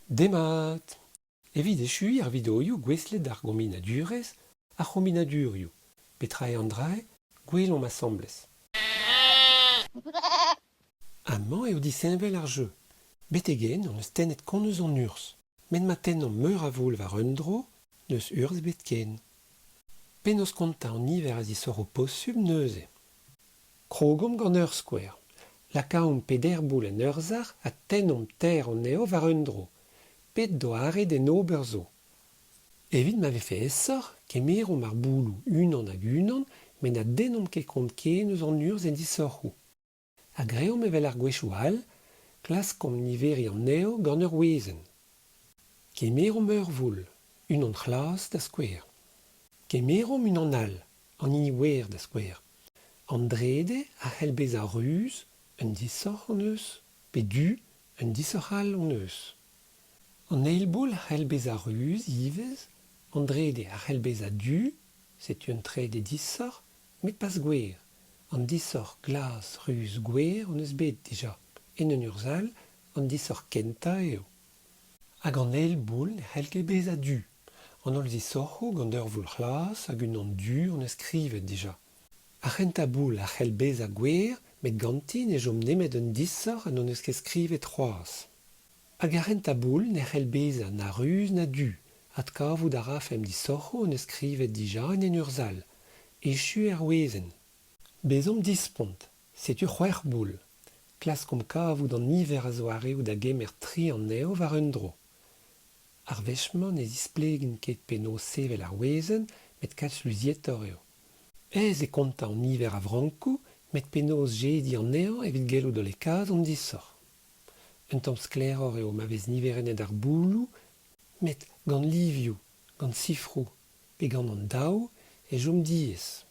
Demat! Evit echuiñ ar videoioù gouestlet d'ar gombinadurezh, ar c'hombinadurioù. Petra eo an dra-se? Gwelomp asambles. Amañ eo disheñvel ar jeu. Betek-henn hon eus tennet kont eus an urzh. Met ma tennomp meur a voul war un dro, n'eus urzh ebet ken. Penaos kontañ an niver a zisoc'ho posupl neuze? Krogomp gant ur skouer. Lakaomp peder boull en ur sac'h ha tennomp teir anezho war un dro. Pet doare d'en ober zo? Evit ma vefe aesoc'h, kemeromp ar boulloù unan hag unan met na dennomp ket kont ken eus an urzh en disoc'hoù. Ha greomp evel ar gwechoù all, klaskomp niveriñ anezho gant ur wezenn. Kemeromp ur voul, unan c'hlas da skouer. Kemeromp unan all, an hini wer da skouer. An drede a c'hell bezañ ruz, un disoc'h hon eus, pe du, un disoc'h all hon eus. An eil boull a c'hell bezañ ruz ivez, an drede a c'hell bezañ du, setu un trede disoc'h, met pas gwer. An disoc'h glas, ruz, gwer hon eus bet dija. En un urzh all, an disoc'h kentañ eo. Hag an eil boull ne c'hell ket bezañ du. An holl zisoc'hoù gant ur voul c'hlas hag unan du hon eus skrivet dija. Ar c'hentañ boull a c'hell bezañ gwer met ganti ne chom nemet un disoc'h ha n'hon eus ket skrivet c'hoazh. Hag ar c'hentañ boull ne c'hell bezañ na ruz na du, adkavout a rafemp disoc'hoù hon eus skrivet dija en un urzh all. Echu er wezenn. Bezomp dispont, setu c'hwec'h boull. Klaskomp kavout an niver a zoareoù da gemer tri anezho war un dro. Ar wech-mañ ne zisplegin ket penaos sevel ar wezenn met kalz luzietoc'h eo. Aes eo kontañ an niver a vrankoù met penaos jediñ anezhañ evit gellout hollekaat an disoc'h. Un tamm sklaeroc'h eo ma vez niverennet ar bouloù met gant livioù, gant sifroù pe gant an daou e chom diaes.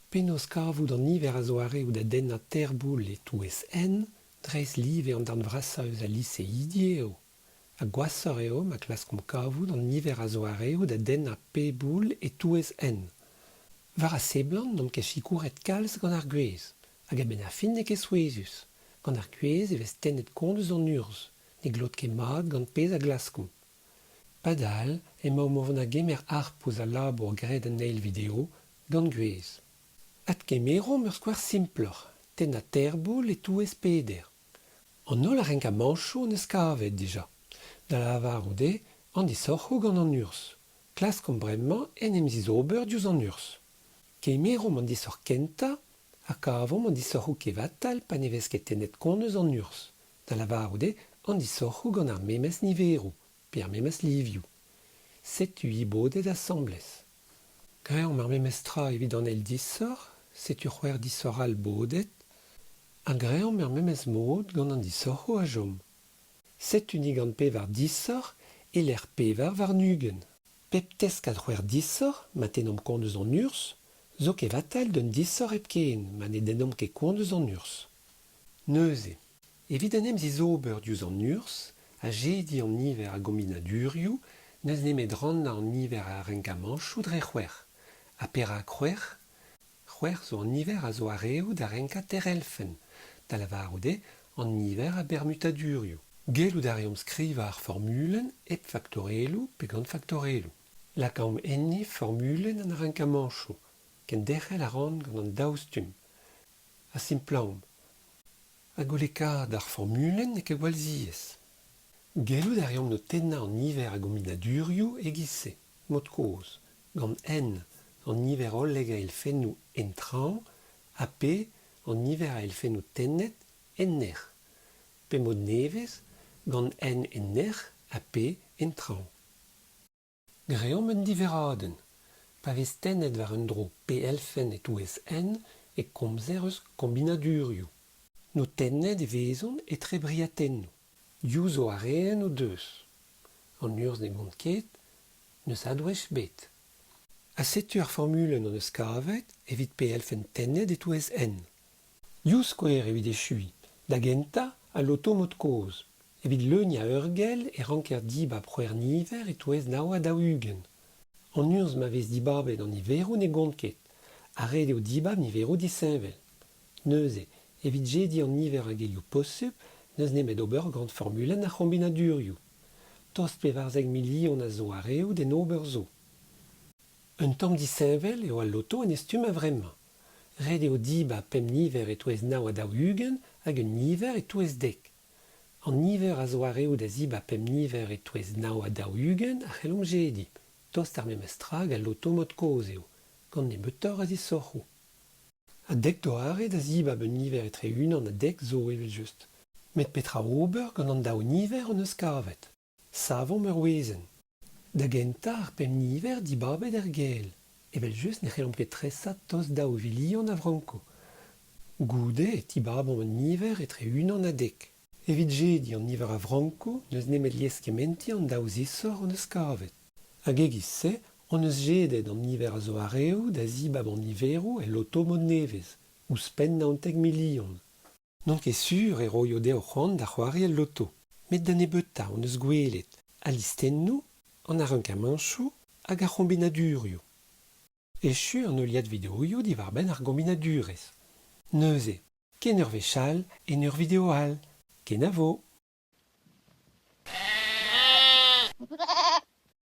Penaos kavout an niver a zoareoù da dennañ teir boull e-touez N dreist live an darn vrasañ eus al liseidi eo. Ha gwashoc'h eo ma klaskomp kavout an niver a zoareoù da dennañ pep boull e-touez N. War a seblant n'omp ket sikouret kalz gant ar gwez. Hag a-benn ar fin n'eo ket souezhus. Gant ar gwez e vez tennet kont eus an urzh. Ne glot ket mat gant pezh a glaskomp. Padal emaomp o vont da gemer harp ouzh al labour graet en eil video gant gwez. Adkemeromp ur skouer simploc'h, tennañ teir boull e-touez peder. An holl renkamanchoù hon eus kavet dija, da lavarout eo an disoc'hoù gant an urzh. Klaskomp bremañ en em zizober diouzh an urzh. Kemeromp an disoc'h kentañ ha kavomp an disoc'hoù kevatal pa ne vez ket tennet kont eus an urzh, da lavarout eo an disoc'hoù gant ar memes niveroù pe ar memes livioù. Setu i bodet asambles. Greomp ar memes tra evit an eil disoc'h, setu c'hwec'h disoc'h all bodet, ha greomp er memes mod gant an disoc'hoù a chom. Setu ni gant pevar disoc'h e-lec'h pevar warn-ugent. Pep teskad c'hwec'h disoc'h, ma tennomp kont eus an urzh, zo kevatal d'un disoc'h hepken ma ne dennomp ket kont eus an urzh. Neuze, evit en em zizober diouzh an urzh ha jediñ an niver a gombinadurioù, n'eus nemet rannañ an niver a renkamanchoù dre c'hwec'h. Ha perak c'hwec'h? C'hwec'h zo an niver a zoareoù da renkañ teir elfenn, da lavarout eo an niver a bermutadurioù. Gellout a reomp skrivañ ar formulenn hep faktoreloù pe gant faktoreloù. Lakaomp enni formulenn an renkamanchoù. Kenderc'hel a ran gant an daou stumm. Ha simplaomp. Ha goulekaat ar formulenn n'eo ket gwall ziaes. Gellout a reomp notennañ an niver a gombinadurioù e-giz-se, mod-kozh, gant N, an niver hollek a elfennoù en traoñ, ha P, an niver a elfennoù tennet en nec'h. Pe mod nevez, gant N en nec'h ha P en traoñ. Greomp un diverradenn. Pa vez tennet war un dro pe elfenn e-touez N e komzer eus kombinadurioù. Notennet e vezont etre briatennoù. Div zoareenn o deus. An urzh ne gont ket, n'eus adwech ebet. Ha setu ar formulenn hon eus kavet evit pe elfenn tennet e-touez N. Div skouer evit echuiñ. Da gentañ, al loto mod-kozh. Evit leuniañ ur gell e ranker dibab c'hwec'h niver e-touez nav ha 40. An urzh ma vez dibabet an niveroù ne gont ket, ha ret eo dibab niveroù disheñvel. Neuze, evit jediñ an niver a gelioù posupl, N'eus nemet ober gant formulenn ar c'hombinadurioù. Tost 14 milion a zoareoù d'en ober zo. Un tamm disheñvel eo al loto en e stumm a-vremañ. Ret eo dibab pemp niver e-touez 49 hag un niver e-touez dek. An niver a zoareoù da zibab pemp niver e-touez 49 a c'hellomp jediñ. Tost ar memes tra hag al loto mod-kozh eo, gant nebeutoc'h a zisoc'hoù. Ha dek doare da zibab un niver etre unan ha dek zo evel-just. Met petra ober gant an daou niver hon eus kavet? Savomp ur wezenn. Da gentañ ar pemp niver dibabet er gel. Evel-just ne c'hellomp ket tresañ tost daou vilion a vrankoù. Goude e tibabomp un niver etre unan ha dek. Evit jediñ an niver a vrankoù n'eus nemet lieskementiñ an daou zisoc'h hon eus kavet. Hag e-giz-se hon eus jedet an niver a zoareoù da zibab an niveroù el loto mod nevez, ouzhpenn 19 milion. N'on ket sur e roio dezho c'hoant da c'hoari al loto, met da nebeutañ hon eus gwelet al listennoù, an arankamanchoù hag ar c'hombinadurioù. Echu an heuliad videoioù diwar-benn ar gombinadurezh. Neuze, ken ur wech all en ur video all. Kenavo!